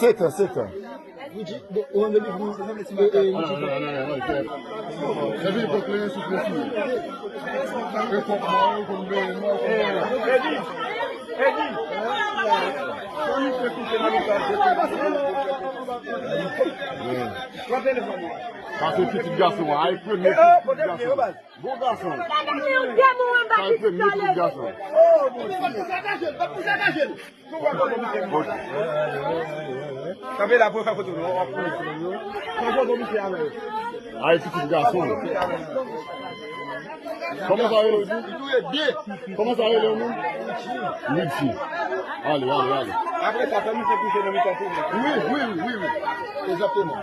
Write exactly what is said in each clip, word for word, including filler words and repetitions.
Setan, setan. Epi li pran kleren sou kleren sou li. E kòk mwen, yo konn benyen mwen, yo konn bagay. Sa se pitit gason an, ay premye pitit gason an. Bon gason. Sa e premye pitit gason. Kanpe la pou yo fè foto nou. Ay pitit gason. Kòman sa rele? Kòman sa rele nou? Richie. Ale, ale, ale. Apre sa, fè misye kouche nan mitan tou. Wi, wi, wi, wi. Egzakteman.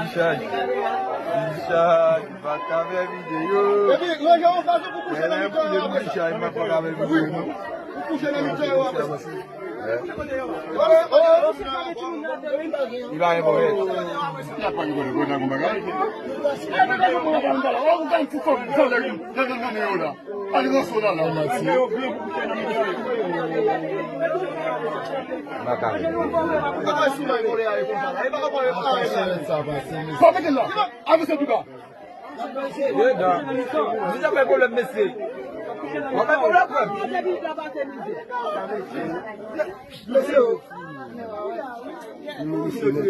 Richard, Richard, pa ka fè videyo. Epi, ranje yon fason pou kouche nan mitan yo apre sa. Richard, pa ka fè videyo, non. Pou kouche nan mitan yo apre sa. Li pa gen pwoblèm. Sa mete la. Avanse pi ba. Dedan. Misye fè pwoblèm, mesye. W ap fè pwoblèm, frè m.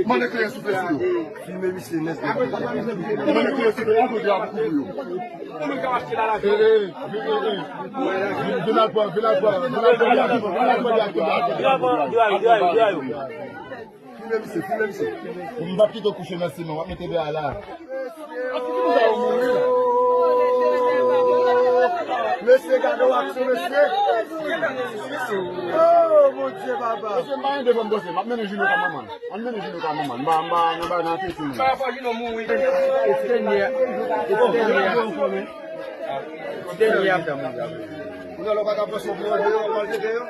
Mande kleren sou fè sou yo. Filme misye nèt. Mande kleren sou fè sou yo. Vin al pran, vin al pran, vin al pran. Filme misye, filme misye. M p ap kite w kouche nan siman, w ap mete bè a la. Mesye, gade w aksyon, mesye. Oh, Bondye, papa. Mesye, m pa gen devan m, bòs, m ap mennen Junior ka manman. Ann mennen Junior ka manman. M pa, m pa nan bay nan tete, non. Estenye, estenye, estenye. Kounye a lè w pa ka pran sou deyò, deyò, pral deyò.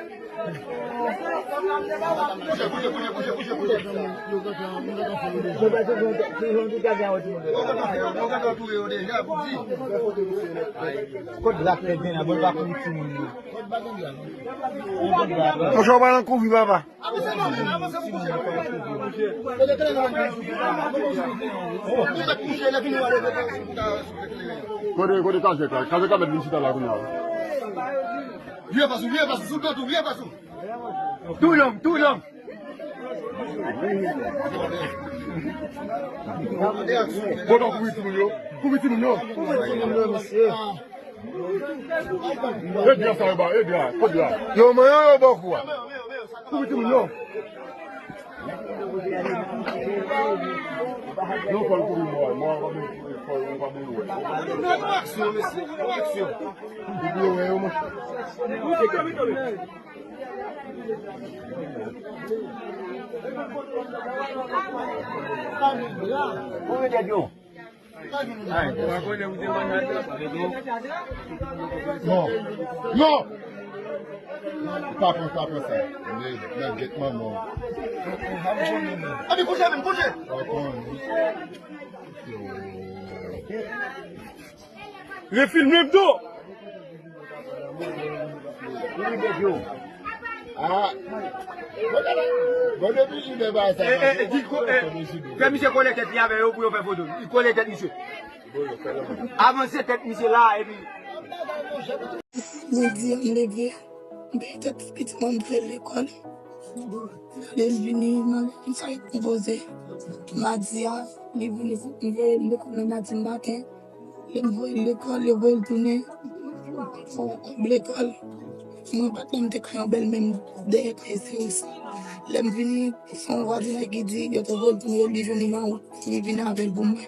Kot blak te gen la, bon, pa konn timoun yo. Monchè, w pa nan kouvri, papa. Kote, kote kazèk la? Kazèk la mèt vin chita la kounye a. Vire fas ou, vire fas ou, sou do tou, vire fas ou. Too long, too long. Bon, donk, kouvri timoun yo. Kouvri timoun yo. Kouvri timoun yo, mesye. E dra sa yo ba, e dra, kot dra? Yo, manyen yo bò kou a. Kouvri timoun yo. Non, fò l kouvri mò a, mò a pa bezwen, fò l pa bezwen wè. Aksyon, mesye, aksyon. Kouvri yo, wè yo, monchè. Konbyen tèt yo? Non. Non. Pa pran, pa pran sa. Men, men, gèt manman. Abi, kouche menm, kouche. Pa pran. Refilme m tou. Ah. Bon, depi li de bagay sa, eh, eh, di ko-, eh, fè misye kole tèt li avè yo pou yo fè foto. Li kole tèt misye. Avanse tèt misye la, epi. Jodi a, m leve, m peye tèt pitit mwen, m voye l lekòl. Lè l vini, m ale, m sa konpoze. Madi a, li vini, m voye l lekòl nan madi maten. Lè m voye l lekòl, yo voye l tounen. Fè kòb lekòl. Mwen pa t nan, m te ka yon bèlmè m dèyè kay Sirus. Lè m vini, se yon vwazinay ki di, yo te voye l tounen, li jwenn li nan wout, li vin avè l pou mwen.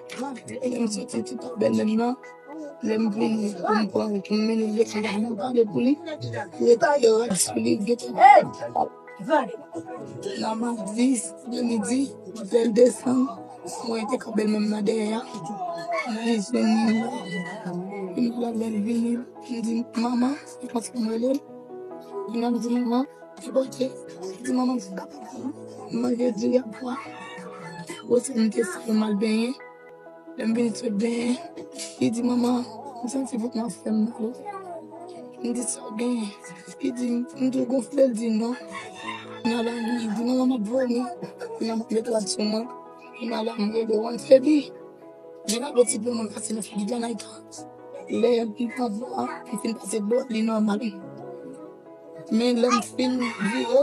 Lè m soti, ti pa bèlmè m nan, lè m vini, pou m pran, pou m mennen l lekòl, m pale pou li. Leta yo rad sou li, gentan. Nan madi, de midi, lè l desann, mwen te ka bèlmè m nan dèyè a. Mwen jwenn li la. Vin la, lè l vini, m di, "Manman," se konsa m rele l. Vin la, m di, "Manman, se bòkye." M di, "Manman, m pa ka manje diri a pwa." Wè, se m te sere m al benyen. Lè m vin sot benyen, li di, "Manman, m santi vant mwen ap fè m mal." M di, "Sa w genyen?" Li di, "M twò gonfle." L di, "Non." Kounya la, li di, "Manman, m ap vomi." Kounya m ap mete rad sou mwen. Kounya la, m rele One Feby. Vin avèti pou mwen pase nan figi Djanaïka. Lè m pran dlo a, m fin pase dlo a, li nòmal. Men lè m fin vire,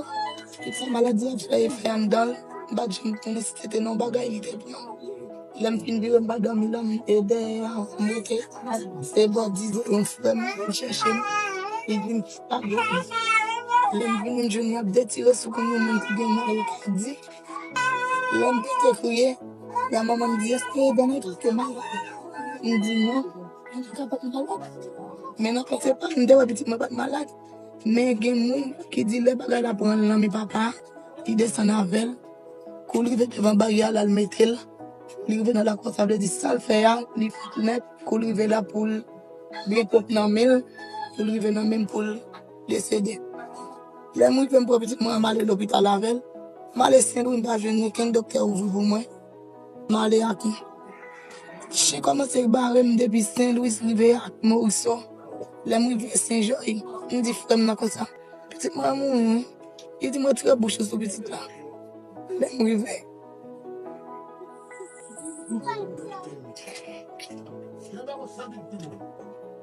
tout sa maladi a fè efè anndan l, m pa t janm konnen si se te nan bagay li te pran. Lè m fin vire, m pa dòmi la, m e dèyè a, m rete. Se bò dizè yon frè m vin chèche m, li vin frape m. Lè m vini, m jwenn y ap detire sou kò yon moun ki gen mal, ki di, lè m pete kriye, la manman m di, "Èske Djanaïka te malad?" M di, "Non, Djanaïka pa t malad." Men nan kò se pa m, m te wè pitit mwen pa t malad. Men gen moun ki di lè bagay la pran l nan men papa, li desann avè l. Kou l rive devan baryè a, l al mete l. Li rive nan lakou a, sa vle di sa l fè a, li fèt nèt. Kou l rive la pou l gen pòt nan men l, pou l rive nan men m pou l desede. Lè m rive, m pran pitit mwen an, m ale lopital avè l. M ale Sen Lwi, m pa jwenn okenn doktè ouvri pou mwen. M ale ak chen kòmanse bare m depi Sen Lwi rive ak Moriso. Lè m rive Sen Joy, m di frè m nan konsa, "Pitit mwen an mouri wi." Li di, "Mwen tire bouch ou sou pitit la." Lè m rive.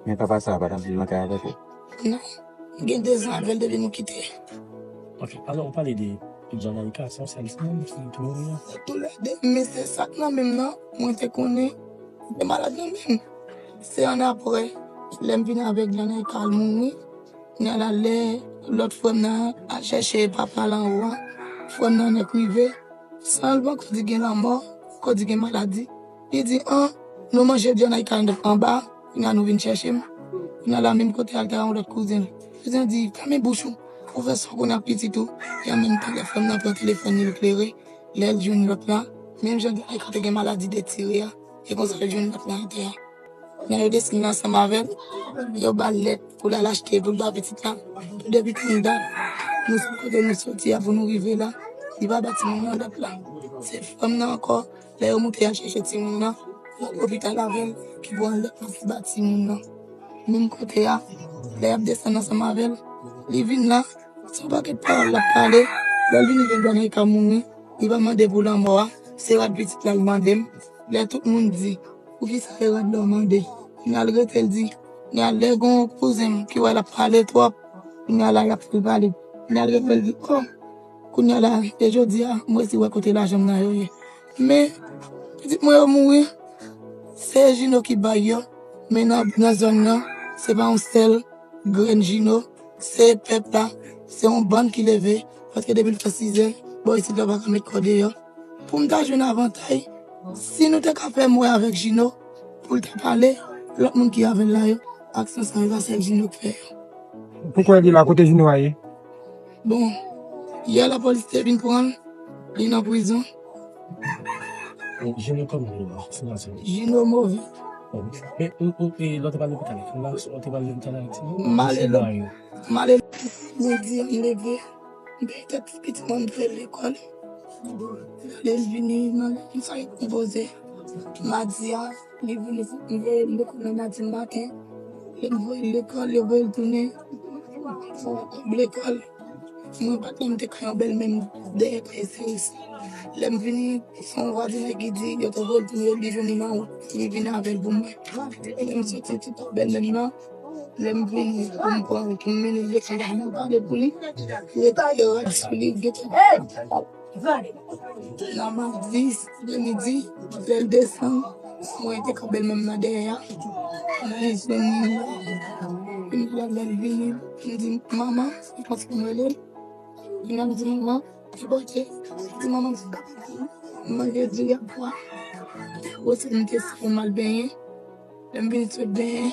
Men papa sa a pa t ap viv nan kay avèk ou? Non. M gen dezan avè l depi nou kite. Ok, alò, ou pale de Djanaïka, se yon sèl fi ki mouri an? Tou lè de, men se sa k nan men m nan, mwen te konnen, m te malad nan men m. Se annapre, lè m vin avèk Djanaïka, l mouri. Kounya la, lè lòt frè m nan al chèche papa l anwo a, frè m nan nèk rive, san l poko di gen lanmò, poko di gen maladi. Li di, "An, nou manje Djanaïka anba, kounya nou vin chèche m." Kounya la, menm kote a, l te gen yon lòt kouzen. Kouzen di, "Fèmen bouch ou, ou fè sa w konnen ak pitit ou." E an menm tan, lè frè m nan pran telefòn li, l klere, lè l jwenn lòt la, menm jan Djanaïka te gen maladi detire a, e konsa l jwenn lòt la atè a. Men yo desann ansanm avè l, yo ba l lèt pou l al achte pou l ba pitit la. Depi tan dat, nou sou kote nou soti a pou nou rive la, li pa ba timoun nan lèt la. Se frè m nan ankò, lè yo moute y al chèche timoun nan, nan lopital avè l, ki pran lèt pou l ba timoun nan. Menm kote a, lè y ap desann ansanm avè l, li vin la, se yon pakèt pawòl l ap pale, lè l vini jwenn Djanaïka mouri, li pa mande pou lanmò a, se rad pitit la l mande m. Lè tout moun di, "Poukisa e rad la w mande?" Kounya l rete l di, kounya lè gon kouzen m ki wè l ap pale twòp, kounya la y ap fè l pale. Kounya l rete l di, "O, kounya la, e jodi a, m resi wè kote lajan m nan yo ye." Men, pitit mwen yo mouri, se Jino ki bay yo, men nan, nan zòn nan, se pa yon sèl grenn Jino, se pèp la, se yon bann ki leve, paske depi l fè sizè, bò isit la pa ka met kò deyò. Pou m ta jwenn avantay, si nou te ka fè m wè avèk Jino, pou l ta pale, lòt moun ki avè l la yo, aksyon sa yo pa sèl Jino k fè yo. Poukò li la, kote Jino a ye? Bon, yè lapolis te vin pran l, li nan prizon. Jino kòman li ye? Sitiyasyon li? Jino move. Men, ou, ou, e, lè w te pral lopital, ou te pral lopital Ayiti? M ale lòt, m ale midi, m leve, m peye tèt ti pitit mwen, m fè l lekòl. Lè l vini, m sa konpoze. Madi a, li vini, m voye l lekòl nan madi maten. Lè m voye l lekòl, yo voye l tounen. Lekòl. Mwen pa t konn te ka yon bèlmè m dèyè kay Sirus. Lè m vini, se yon vwazinay ki di, yo te voye l tounen, yo li jwenn li nan wout, li vin avè l pou mwen. Lè m soti, ti bèlmè m nan, lè m vini, pou m pran, pou m mennen l lekòl, mwen pale pou li, yo te rad sou li, yo te Nan madi, de midi, lè l desann, mwen te ka bèlmè m nan dèyè a. Mwen jwenn li la. Vin la, lè l vini, m di, "Manman," se konsa m rele l. Vin la, m di, "Manman, ki bòte?" Di, "Manman, m manje diri ak pwa." Wè se m te si pou m al benyen. Lè m vin sot benyen,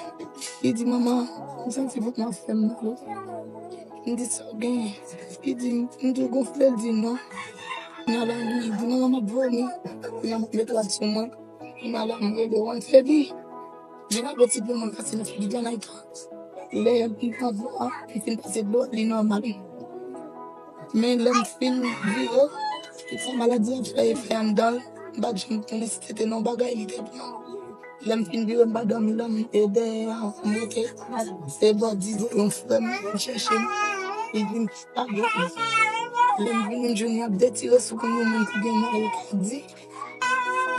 li di, "Manman, m santi vant mwen ap fè m mal." M di, "Sa w genyen?" Li di, "M tou gonfle." L di, "Non." Kounya la, li di, "Manman, m ap vomi." Kounya m ap met rad sou mwen. Kounya la, m rele Wan Feby. Vin avèti pou mwen pase nan figi Janayka. Lè m pran dlo a, li fin pase dlo a, li nòmal. Men lè m fin vire, tout sa maladi a fè efè anndan l, m pa t janm konnen si se te nan bagay li te pran. Lè m fin vire, m pa dòmi la, m te dèyè a, m rete. Se bò dizè yon frè m vin chèche m. Li di m pa gen. Lè m vini, m jwenn y ap detire sou kont yon moun ki gen mal, ki di.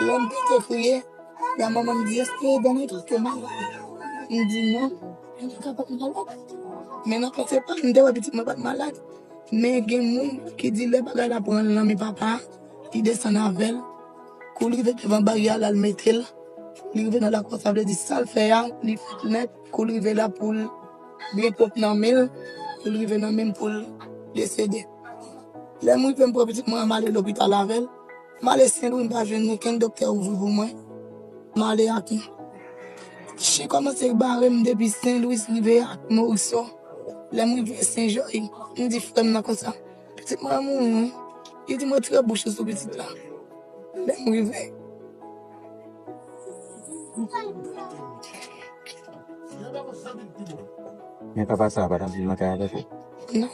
Lè m pete kriye, la manman m di, "Èske Janayka te malad?" M di, "Non, Janayka pa t malad." Men nan panse pa m, m te wè pitit mwen pa t malad. Men gen moun ki di lè bagay la pran l nan men papa, li desann avè l. Kou l rive devan baryè a la, l mete l. Li rive nan lakou a, sa vle di sa l fè a, li fèt nèt. Kou l rive la pou l byen pwòp nan men l, kou l rive nan men m pou l desede. Lè m rive, m pran pitit mwen an, m ale lopital avè l. M ale Senlwi, m pa jwenn okenn doktè ouvri pou mwen. M ale ak chen kòmanse bare m depi Senlwi rive ak Moriso. Lè m rive Senjòy, m di frè m nan konsa, "Pitit mwen an mouri wi." Li di, "Mwen tire bouch ou sou pitit la." Lè m rive. Men papa sa a pa t ap viv nan kay avèk ou? Non.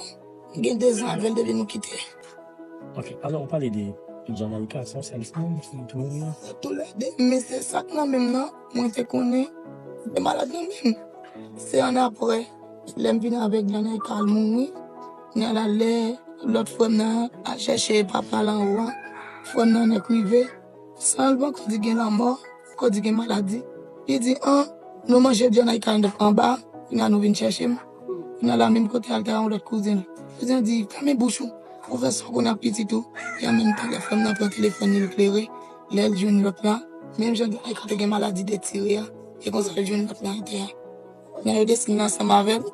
Gen dezan avè l depi nou kite. Ok, alò, ou pale de Janayka, se yon sèl fanm ki te mouri an? Toulède, men se sa k nan men m nan, mwen te konnen, te malad nan men m. Se annapre, lè m vin avèk Janayka, l mouri. Kounya la, lè lòt frè m nan al chèche papa l anwo a, frè m nan nèk rive, san l poko di gen lanmò, poko di gen maladi. Li di, "An, nou manje Janayka anba, kounya nou vin chèche m." Kounya la, menm kote a, l te gen yon lòt kouzen. Kouzen an di, "Fèmen bouch ou, ou fè sa w konnen ak pitit ou." E an menm tan, lè frè m nan pran telefòn li, l klere. Lè l jwenn lòt la, menm jan Janayka te gen maladi detire a, e konsa l jwenn lòt la atè a. Kounya yo desann ansanm avè l,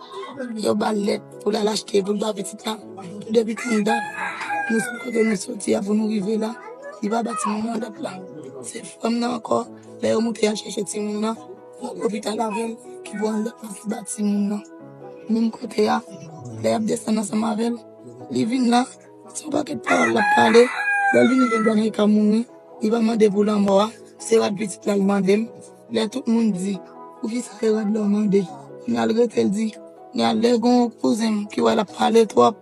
yo ba l lèt pou l al achte pou l ba pitit la. Depi kanda, nou sot kote nou soti a pou nou rive la, li pa ba timoun nan lèt la. Se frè m nan ankò, lè yo moute y al chèche timoun nan, nan lopital avè l, ki pran lèt la pou ba timoun nan. Menm kote a, lè y ap desann ansanm avè l, li vin la, se yon pakèt pawòl l ap pale, lè l vin jwenn Janayka mouri, li pa mande pou lanmò a, se rad pitit la l mande m. Lè tout moun di, "Poukisa se rad la w mande?" Kounya l rete l di, kounya lè gon kouzen m ki wè l ap pale twòp,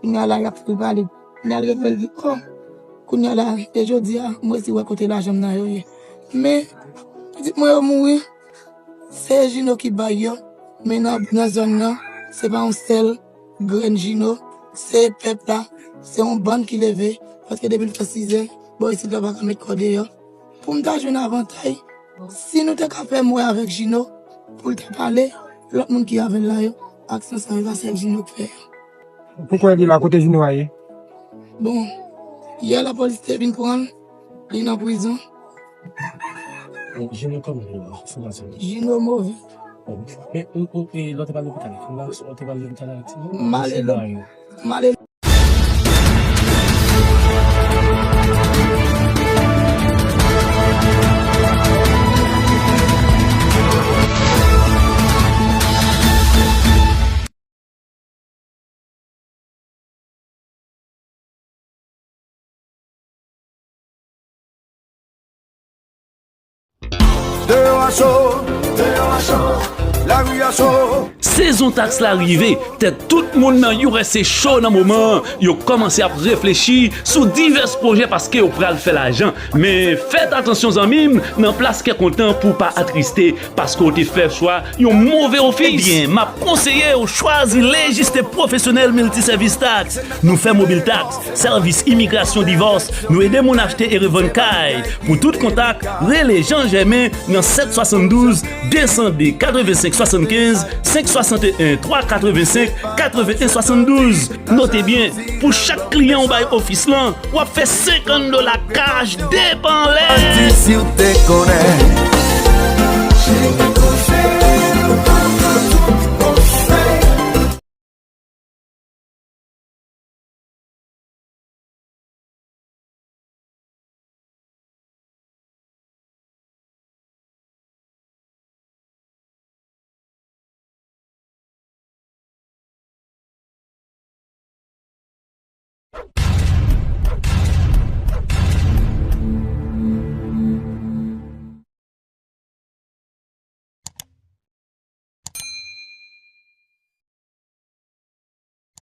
kounya la l ap fè l pale. Kounya l rete l di, "O, kounya la, e jodi a, m resi wè kote lajan m nan yo ye." Men, pitit mwen yo mouri, se Jino ki bay yo, men nan, nan zòn nan, se pa yon sèl grenn Jino, se pèp la, se yon bann ki leve, paske depi l fè sizè, bò isit la pa ka met kò deyò. Pou m ta jwenn avantay, si nou te ka fè m wè avèk Jino, pou l ta pale, lòt moun ki avè l la yo, aksyon sa yo pa sèl Jino k fè yo. Pou kwè li la, kote Jino a ye? Bon, yè lapolis te vin pran l, li nan prizon. Jino kòman li ye? Sitiyasyon li? Jino move. Men, ou, ou, e, lè w te pral lopital, ou te pral lopital Ayiti? M ale lò-, m ale Deyò a cho, deyò a cho, lari a cho. Sezon taks la rive, tèt tout moun nan U S A cho nan moman an. Yo kòmanse ap reflechi sou divès pwojè paske yo pral fè lajan. Men fèt atansyon zanmi m, nan plas kè kontan pou w pa atriste paske w te fè chwa yon move ofis. Ebyen, m ap konseye w chwazi Lejiste Pwofesyonèl Miltisèvis Taks. Nou fè mobil taks, sèvis imigrasyon, divòs, nou ede moun achte e revann kay. Pou tout kontak, rele Jean Germain nan sèt swasanndouz, de san de, katrevensenk swasannkenz, senk swasanteyen, twa katrevensenk, katreven swasandouz. Note byen, pou chak kliyan ou bay ofis lan, w ap fè senkant dola kach depanlè. Manti si w te konnen.